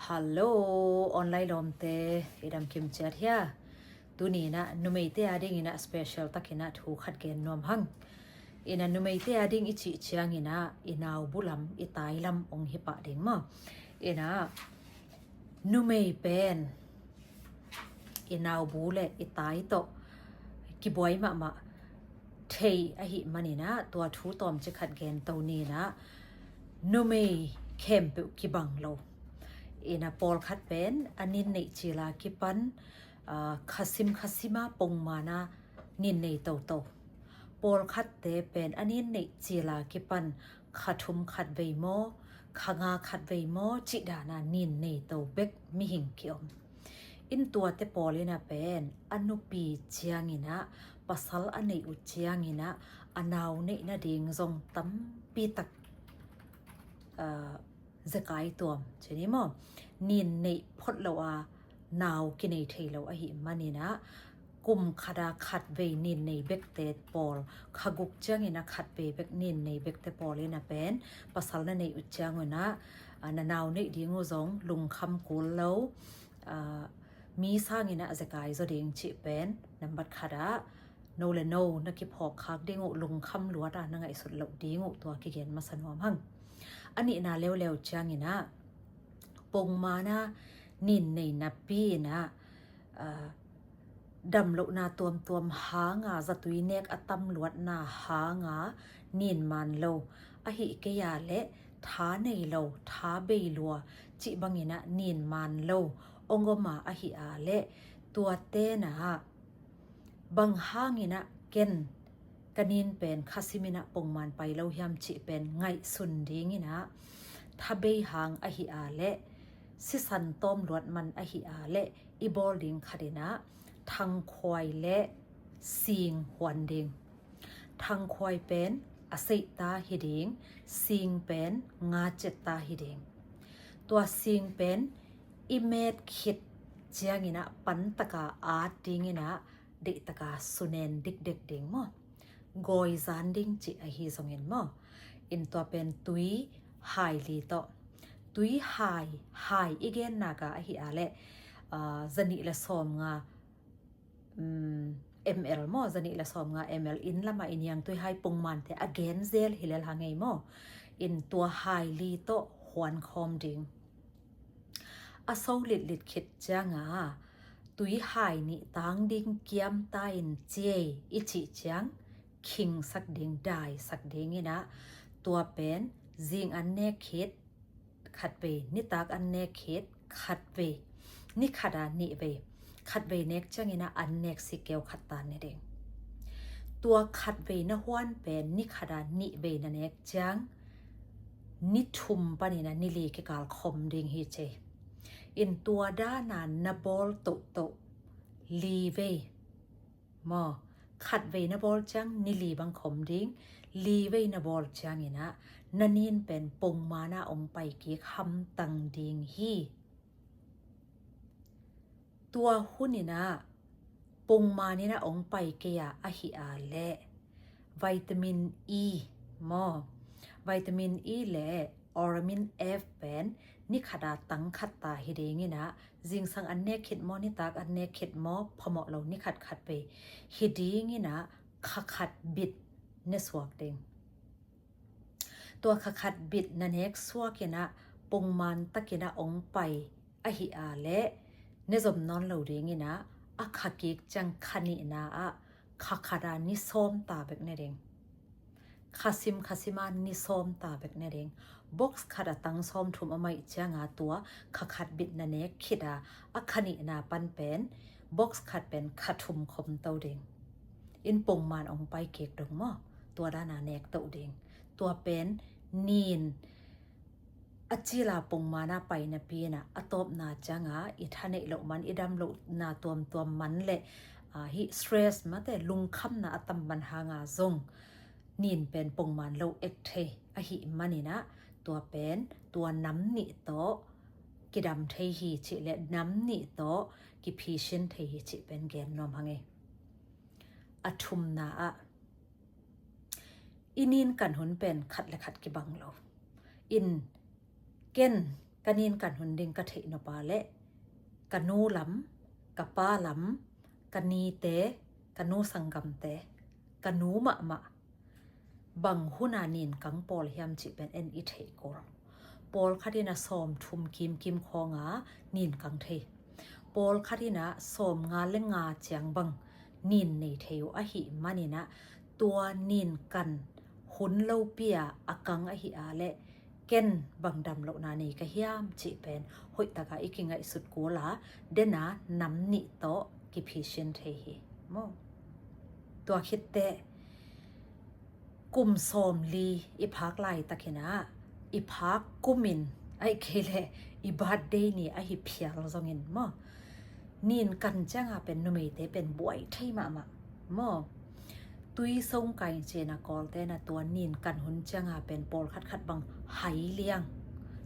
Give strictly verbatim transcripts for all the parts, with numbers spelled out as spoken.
Hallo, online lawmte, i dam kim ciat hia? Tuni in ah numeite a dingin ah special takin ah thu khat gen nuam hang. In ah numeite a ding i cih ciangin ah i naubu lam, i tai lam hong hi pah ding maw? In ah numei pen i naubu le i tai tawh kibuai mahmah thei ahih manin ah tua thu tawmcik khat gen to ni in ah, numei khempeuh kibang lo. In ah pawlkhat pen a nin neih cil a kipan, aa, khasim khasim a pongman a nin nei toto. Pawlkhatte pen a nin neih cil a kipan kha thum khat vei maw, kha nga khat vei maw cih dan a nin nei to bek mihing ki-om. In tuate pawl in ah pen a nupi ciangin ah, pasal a neih uh ciangin ah a nau neih nading zong tampi tak, aa, zekai tuam ci ni maw? Nin neih phot lo a nau kinei thei lo ahih manin ah kum khat a khat vei nin nei bekte pawl, kha guk ciangin ah khat vei bek nin nei bekte pawl in ah pen pasal na neih uh ciangun ah, aa, na nau neih ding uh zong lungkham kul lo, aa, mi sangin ah zekai zaw ding cih pen nambat khat ah no le no na kiphawk khak ding uh, lungkham luat a na ngaihsut loh ding uh, tua kigen masa nuam hang. A nihna leuleu ciangin ah pongman a nin nei napi in ah, aa, damlohna tuamtuam hang a, zatui nek a tam luatna hang a nin man lo, ahih kei a leh tha nei lo, tha bei lua cih bangin ah nin man lo hong om a, ahih a leh tuate na ah bang hangin ah ken ka nin pen khasim in ah pongman pai lo hiam cih pen ngaihsun dingin ah, tha bei hang ahih a leh sisan tawm luat man ahih a leh i bawl ding khat in ah thangkhuai le sing huan ding. Thangkhuai pen a seihta hi ding, sing pen nga cetta hi ding. Tua sing pen i met khit ciangin ah pan taka at dingin ah deih taka sunen dikdek ding maw? Gawi zan ding cih ahi zongin maw? In tua pen tui hai li tawh. Tui hai, hai i gen nak a ahih a leh, aa, zanih le sawm nga, um, M L maw, zanih le sawm nga M L in lam a i niangtui hai pongmante a gen zel hi lel hang ei maw? In tua hai li tawh huan khawm ding. A so litlit khit ciang a tui hai nih tang ding kiam ta in ci ei i cih ciang khingsak ding, daisak ding in ah tua pen zing an nek khit khat vei, nitak an nek khit khat vei, ni khat a nih vei, khat vei nek ciangin ah an nek si keu khat ta ne ding. Tua khat vei na huan pen ni khat a nih vei na nek ciang ni thum panin ah ni li kikal khom ding hi ci. In tua dan a na bawl tohtoh li vei maw? Khat vei na bawl ciang ni li bang khom ding, li vei na bawl ciangin ah na nin pen pongman a hong pai kik hamtang ding hi. Tua hun in ah pongman in ah hong pai kei a ahih a leh vitamin E maw, vitamin E le Oramin F pen ni khat a tang khat ta hi dingin ah, zingsang an nek khit maw, nitak an nek khit maw, phamawh lo, ni khat khat vei hi dingin ah kha khat bit ne suak ding. Tua kha khat bit na nek suak in ah pongman takin ah hong pai ahih a leh ne zom nawn lo dingin ah a kha kik ciang kha nihna ah kha khat a ni sawm ta bek ne ding. Khasim khasim a ni sawm ta bek ne ding. Box khat a tang sawm thum a maih ciang a tua kha khat bit na nek khit a, a kha nihna pan pen box khat pen kha thum khom to ding. In pongman hong pai kik dong maw? Tua dan a nek to ding. Tua pen nin a cil a pongman a pai napi in ah a tawpna ciang a i tha neih loh man, i dam lohna tuamtuam man le, aa, hih stress mate lungkhamna a tam man hang a zong nin pen pongman lo ek thei ahih manin ah tua pen tua nam nih tawh kidam thei hi cih le nam nih tawh kiphisin thei hi cih pen gen nuam hang ei. A thumna ah i nin kan hun pen khat le khat kibang lo. In ken Ka nin kan hun ding ka theih nop a leh ka nu lam, ka pa lam, ka nite, ka nu sanggamte, ka nu mahmah, bang hun a nin kang pawl hiam cih pen en i theih kul. Pawlkhat in a sawm thum kimkim khawng a nin kang thei. Pawlkhat in a sawm nga le nga ciang bang nin nei thei uh ahih manin a, tua nin kan hun lopi a a kang ahih a leh ken bang damlohna nei ka hiam cih pen hoih taka i kingaihsut kul a, den a nam nih tawh kiphisin thei hi maw. Tua khit teh kum sawmli i phak laitakin a, i phak kumin, ahih kei leh i birthday ni ahi phial zongin maw, nin kan ciang a pen numeite pen buai thei mahmah maw. Tui song kai cih a Kawlte in a tua nin kan hun ciang a pen pawlkhat khat bang hai liang,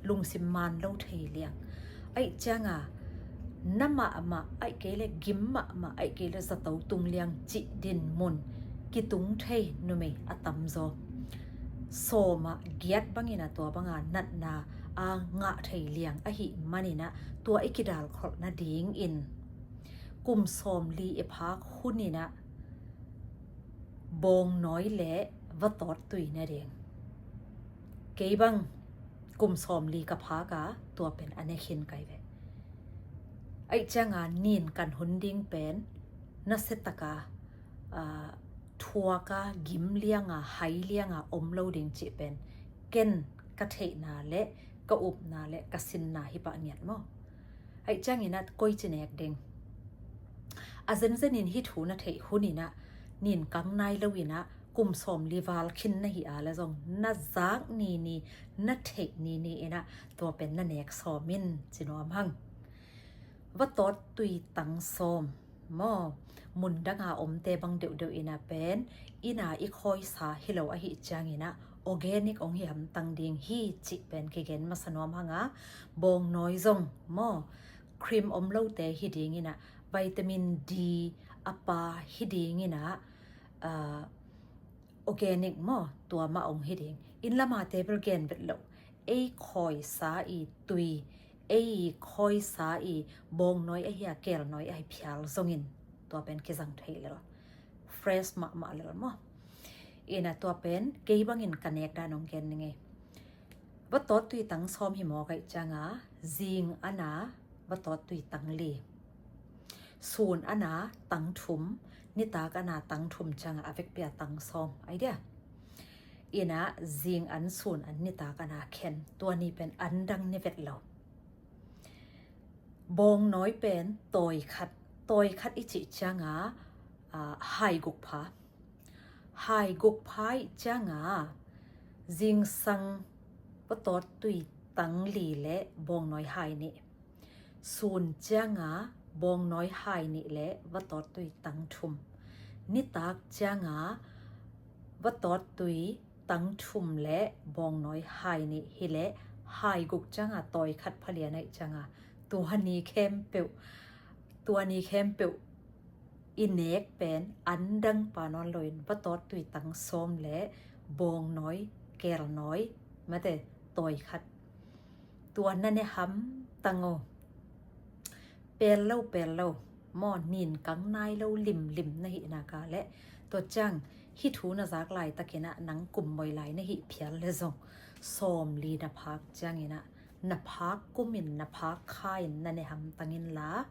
lungsim maan lo thei liang. Ahih ciang a na mahmah, ahih kei leh gim mahmah, ahih kei leh zato tung liang cih dinmun kitung thei numei a tamzaw. Sawm ah giat bangin a tua bang a natna a ngah thei liang ahih manin a, tua i kidalkholh nadingin kum sawmli i phak hun in a bawngnawi le vatawt tui ne ding. Kei bang kum sawmli ka phak a, tua pen a ne khin kai ve. Ahih ciang a nin kan hun ding pen nasia taka, aa, thuak a, gim liang a, hai liang a om lo ding cih pen ken ka theihna le ka upna le ka sinna hi pah ngiat maw. Ahih ciangin a koi ci nek ding. A zenzenin hih thu na theih hun in a, nin kang nai lo in a, kum sawmli val khin na hih a leh zong, na zak nini, na theih nini in a, tua pen na nek sawm in ci nuam hang. Vatawt tui tang sawm maw, mun dang a omte bang deuhdeuh in a pen, inn a i khawisa hi lo ahih ciangin a, organic hong hi hamtang ding hi cih pen kigen masa nuam hang a, bawngnawi zong maw, cream om lote hi ding in a, vitamin D a pa hi ding in a, aa, organic maw, tua mah hong hi ding. Inn lam a te bel gen vet lo. Ei khawisa i tui, ei khawisa i bawngnawi ahi a, kelnawi ahi phial zongin tua pen kizang thei lel. Fresh mahmah lel maw. In a tua pen kei bangin ka nek dan hong gen ning ei. Vatawt tui tang sawm hi mawk ahih ciang a, zing an a vatawt tui tang li, sun an a tang thum, nitak an a tang thum ciang a, a vekpi a tang sawm. Ai dia. In a zing an, sun an, nitak an a khen. Tua ni pen an dang ne vet lo. Bawngnawi pen tawi khat. Tawi khat i cih ciang a, aa, hai guk pha. Hai guk pha ahih ciang a, zingsang vatawt tui tang li le bawngnawi hai nih. Sun ciang a, bawngnawi hai nih le vatawt tui tang thum. Nitak ciang a, vatawt tui tang thum le bawngnawi hai nih hi leh, hai guk ciang a tawi khat pha lian ahih ciang a, tua ni khempeuh, tua ni khempeuh i nek pen an dang pha nawn lo in, vatawt tui tang sawm le bawngnawi, kelnawi, mate, tawi khat. Tua na ne hamtang o. Pel lo, pel lo. Maw, nin kang nai lo limlim na hih nak leh, tua ciang hih thu na zak laitakin a, nang kum mawi lai na hih phial leh zong, sawmli na phak ciangin a, na phak kumin, na phak kha in na ne hamtang inla,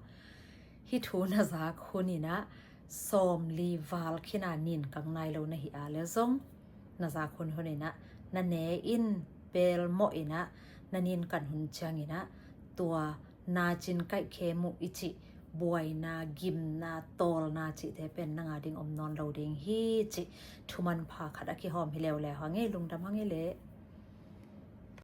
hih thu na zak hun in a, sawmli val khin a nin kang nai lo na hih a leh zong, na zak hun hun in a, na ne in, pelmawh in a, na nin kan hun ciangin a, tua na cin kaihkhem uh i cih buaina, gimna, tawlna cihte pen nang a ding om nawn lo ding hi cih thumanpha khat a kihawm hi leuleu hang ei, lungdam hang ei leh.